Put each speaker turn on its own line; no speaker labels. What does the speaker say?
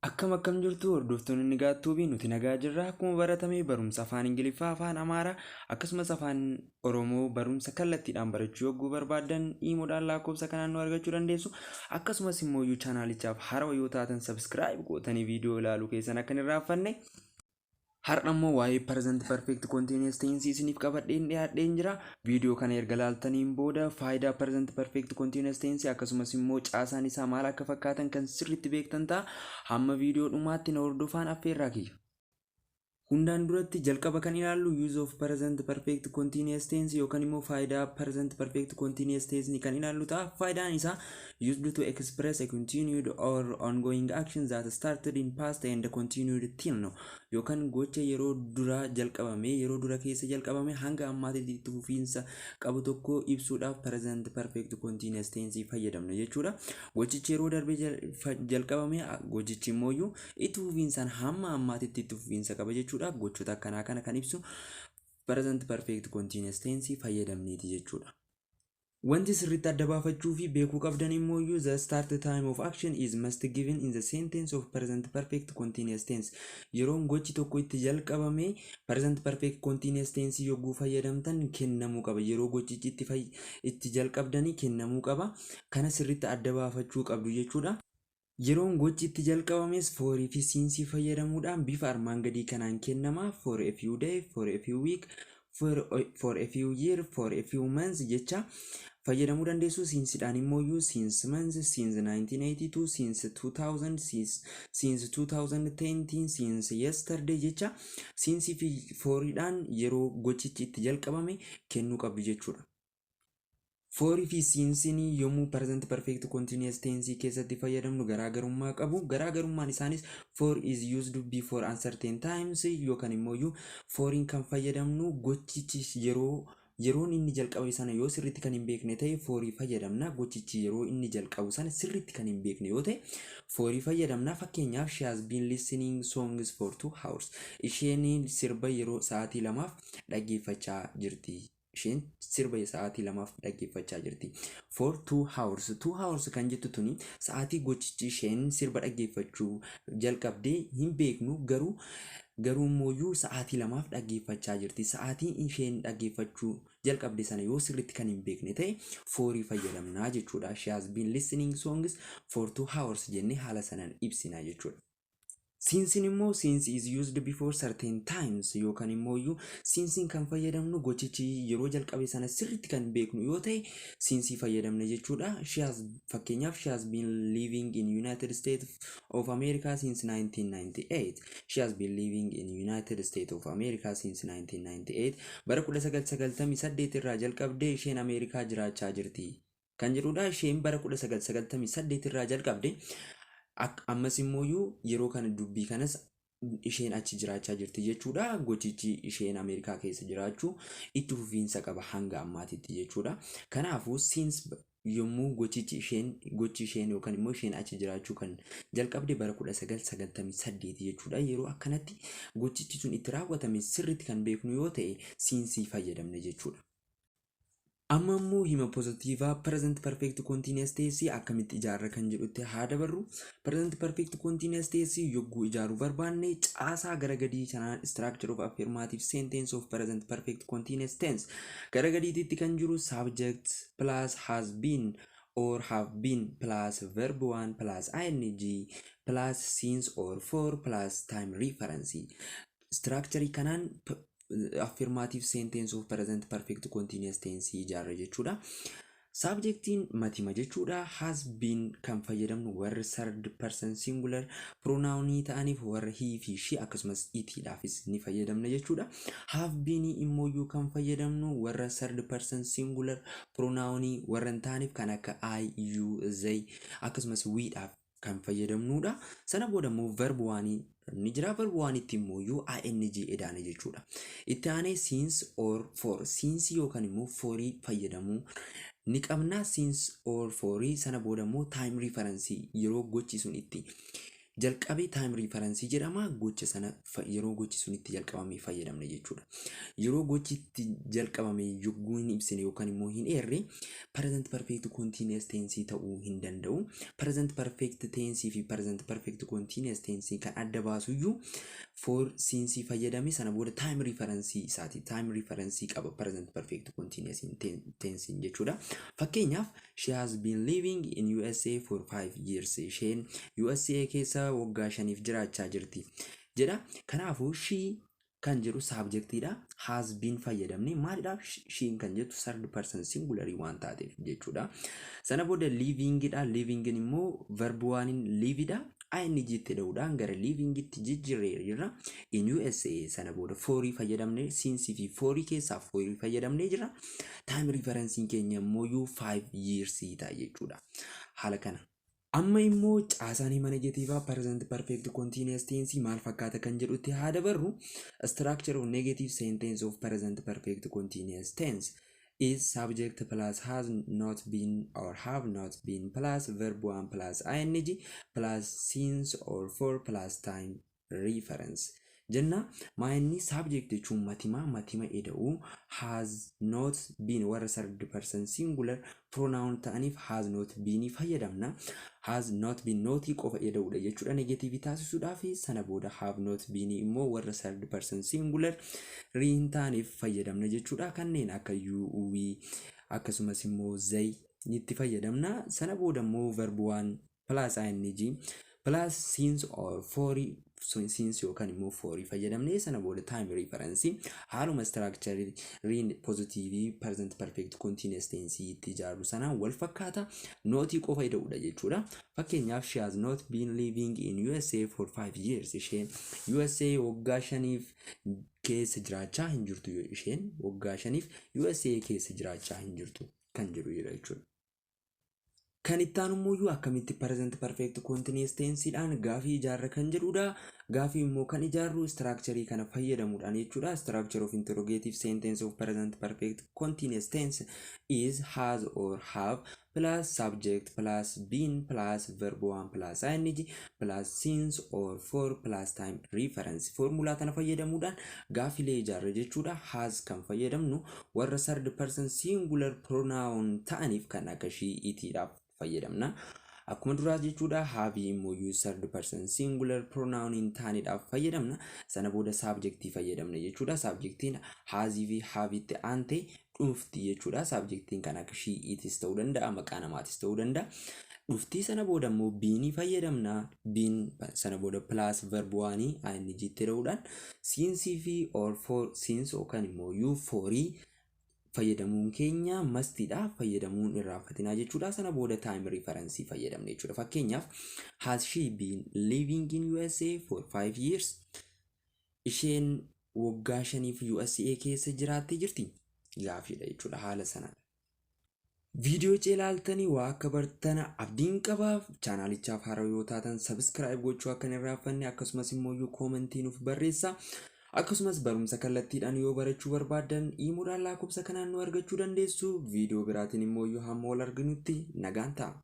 Akkam akkam jirtu, hordoftoonni Nigaat Tuubii? Nuti nagaa jirra. Akkuma baratame barumsa afaan Ingiliffaa, afaan Amaaraa akkasumas afaan Oromoo barumsa kallattiidhaan barachuu yogguu barbaaddan iimoodhaan lakkoofsa kanaan nu argachuu dandeessu. Akkasumas immoo iyyuu chaanaalichaaf haarawaa yoo taatan subscribe gootanii viidiyoo ilaaluu keessan akka hin irraanfanne. Har'a immoo waa'ee present perfect continuous tense isiniif qabadheen dhiyaadheen jira. Viidiyoo kana erga laaltaniin booda faayidaa present perfect continuous tense akkasumas immoo caasaan isaa maal akka fakkaatan kan sirriitti beektan ta'a. Hamma viidiyoo dhumaatti na hordofaan affeerraa kiyya. Hundaan duratti jalqaba kan ilaallu use of present perfect continuous tense yookaan immoo faayidaa present perfect continuous tense kan ilaallu ta'a. Faayidaan isaa used to express a continued or ongoing action that started in past and continued till now, yookaan gocha yeroo dura jalqabame, yeroo dura keessa jalqabame hanga ammaatitti itti fufiinsa qabu tokko ibsuudhaaf present perfect continuous tense fayyadamna jechuudha. Gochichi yeroo darbe jalqabame, gochichi immoo itti fufiinsaan hamma ammaatitti itti fufiinsa qaba jechuudha. Gochoota akkanaa kana kan ibsu present perfect continuous tense fayyadamneeti jechuudha. Wanti sirriitti adda baafachuu fi beekuu qabdan immoo the start time of action is must given in the sentence of present perfect continuous tense. Yeroon gochi tokko itti jalqabame present perfect continuous tense yogguu fayyadamtan kennamuu qaba. Yeroo gochichi itti jalqabdanii kennamuu qaba. Kana sirriitti adda baafachuu qabdu jechuudha. Yeroon gochi itti jalqabames forii fi sinceii fayyadamuudhaan bifa armaan gadii kanaan kennama. For a few day, for a few week, for a few year, for a few months jecha fayyadamuu dandeessu. Sincedhaan immoo since months, since 1982, since 2000, since 2010, since yesterday jecha sinceii fi foriidhaan yeroo gochichi itti jalqabame kennuu qabdu jechuudha. Forii fi sinceiin yommuu present perfect continuous tense keessatti fayyadamnu garaagarummaa qabu. Garaagarummaan isaanis for is used before uncertain times, yookaan immoo foriin kan fayyadamnu gochichi yeroon inni jalqabe sana yoo sirriitti kan hin beekne ta'e forii fayyadamna. Gochichi yeroo inni jalqabu sana sirriitti kan hin beekne yoo ta'e forii fayyadamna. Fakkeenyaaf, she has been listening songs for 2 hours. Isheen sirba yeroo sa'aatii 2f dhaggeeffachaa jirti. Isheen sirba sa'aatii 2f dhaggeeffachaa jirti. For 2 hours. 2 hours kan jettu tuni sa'aatii gochichi isheen sirba dhaggeeffachuu jalqabdee hin beeknu, garuu immoo sa'aatii 2f dhaggeeffachaa jirti. Sa'aatiin isheen dhaggeeffachuu jalqabde sana yoo sirriitti kan hin beekne ta'e forii fayyadamnaa jechuudha. She has been listening songs for 2 hours jennee haala sanaan ibsina jechuudha. Sinceiin immoo since is used before certain times, yookaan immoo iyyuu sinceiin kan fayyadamnu gochichi yeroo jalqabe sana sirriitti kan beeknu yoo ta'e sinceii fayyadamna jechuudha. She has Fakkeenyaaf, she has been living in United States of America since 1998. She has been living in United States of America since 1998. Bara 1998 irraa jalqabdee isheen Ameerikaa jiraachaa jirti kan jedhudha. Isheen bara 1998 irraa jalqabde, ammas immoo yeroo kana dubbii kanas isheen achi jiraachaa jirti jechuudha. Gochichi isheen Ameerikaa keessa jiraachuu itti fufiinsa qaba hanga ammaatitti jechuudha. Kanaafuu since yommuu gochichi isheen gochi isheen yookaan immoo isheen achi jiraachuu kan jalqabde bara 1998 jechuudha. Yeroo akkanatti gochichi sun itti raawwatame sirriitti kan beeknu yoo ta'e sinceii fayyadamne jechuudha. Amma immoo hima positiveaa present perfect continuous tense akkamitti ijaarra kan jedhutti haa dabarru. Present perfect continuous tense yogguu ijaaruu barbaanne caasaa gara gadii sanaan, structure of affirmative sentence of present perfect continuous tense, gara gadiitti kan jiru subject plus has been or have been plus verb 1 plus ing plus since or for plus time reference. Structure kanaan affirmative sentence of present perfect continuous tense ijaarra jechuudha. Subjectiin matima jechuudha. Has been kan fayyadamnu warra third person singular pronounii ta'aniif, warra he fi she akkasumas itidhaafis ni fayyadamna jechuudha. Have been immoo kan fayyadamnu warra third person singular pronounii warra hin ta'aniif, kan akka I, you, they akkasumas we dhaaf kan fayyadamnudha. Sana booda immoo verb oneii ni jira. Verb oneitti immoo ing edaane jechuudha. Itti aanee since or for, since yookaan immoo forii fayyadamuu ni qabna. Since or forii sana booda immoo time reference, yeroo gochi sun itti Jalqabe time reference jedhama. Gocha sana yeroo gochi sun itti jalqabame fayyadamne jechuudha. Yeroo gochi itti jalqabame yogguu hin ibsine yookaan immoo hin eerre, present perfect continuous tense ta'uu hin danda'u. Present perfect tense fi present perfect continuous tense kan adda baasuyyuu for, since fayyadame sana booda time reference isaati. Time reference qaba present perfect continuous tense jechuudha. Fakkeenyaaf, "She has been living in USA for 5 years." Isheen USA keessa waggaa 5f jiraachaa jirti jedha. Kanaafuu she kan jedhu subjectiidha. Has been fayyadamne maalidhaaf? She kan jettu third person singular waan taateef jechuudha. Sana booda livingidha. Livingin immoo verb oneiin liveidha. ING itti da'uudhaan gara livingitti jijjiirree jirra. In USA sana booda forii fayyadamne, since fi forii keessaa forii fayyadamnee jira. Time referenceiin keenya immoo 5 years ta'a jechuudha. Haala kana. Amma immoo caasaan hima negatiivaa present perfect continuous tense maal fakkaata kan jedhutti haa dabarru. Structure of negative sentence of present perfect continuous tense is subject plus has not been or have not been plus verb 1 plus ing plus since or for plus time reference jenna. Maayinni subject jechuun matima, matima eda'uu has not been, warra third person singular pronoun ta'aniif has not been fayyadamna. Has not been, notii qofa eda'uudha jechuudha negative taasisuudhaaf. Sana booda have not been immoo warra third person singular hin taaneef fayyadamna jechuudha. Kanneen akka you, we, akkasumas immoo they itti fayyadamna. Sana booda immoo verb 1 plus ing plus since or for, since yookaan immoo forii fayyadamnee sana booda time reference, haaluma structureiin positive present perfect continuous tense itti ijaarru sanaan wal fakkaata, notii qofa ida'uudha jechuudha. Fakkeenyaaf, "She has not been living in USA for 5 years." Isheen USA waggaa 5f keessa jiraachaa hin jirtu. Isheen waggaa 5f USA keessa jiraachaa hin jirtu kan jedhu jechuudha. Kan itti aanu immoo akkamitti present perfect continuous tenseedhaan gaafii ijaarra kan jedhudha. Gaafii immoo kan ijaarru structure kana fayyadamuudhaan jechuudha. Structure of interrogative sentence of present perfect continuous tense is has or have plus subject plus been plus verb 1 plus ing plus since or for plus time reference. Formulaa kana fayyadamuudhaan gaafilee ijaarra jechuudha. Has kan fayyadamnu warra third person singular pronoun ta'aniif kan akka she, itidhaaf fayyadamna. Akkuma duraa jechuudha, have immoo use third person singular pronoun hin taanedhaaf fayyadamna. Sana booda subjectii fayyadamna jechuudha. Subjectiin hasii fi haveitti aantee dhufti jechuudha. Subjectiin kan akka she, itis ta'uu danda'a, maqaa namaatis ta'uu danda'a. Dhuftii sana booda immoo beenii fayyadamna. Been sana booda plus verb oneii ing itti ta'uudhaan since fi or for, since yookaan immoo you forii fayyadamuun keenya mustiidha, fayyadamuun irraanfatinaa jechuudha. Sana booda time reference fayyadamne jechuudha. Fakkeenyaaf, "Has she been living in USA for 5 years?" Isheen waggaa 5f USA keessa jiraattee jirti? Gaafiidha jechuudha haala sanaan. Viidiyoo ilaaltanii waa akka bartana abdiin qabaaf. Channelichaaf haaraa yoo taatan subscribe gochuu akka hin irraanfanne, akkasumas immoo commentii nuuf barreessa. Akkasumas barumsa kallattiidhaan yoo barachuu barbaaddan imoodhaan lakkoofsa kanaan nu argachuu dandeessu. Viidiyoo biraatiin immoo hamma wal arginutti nagaan ta'a.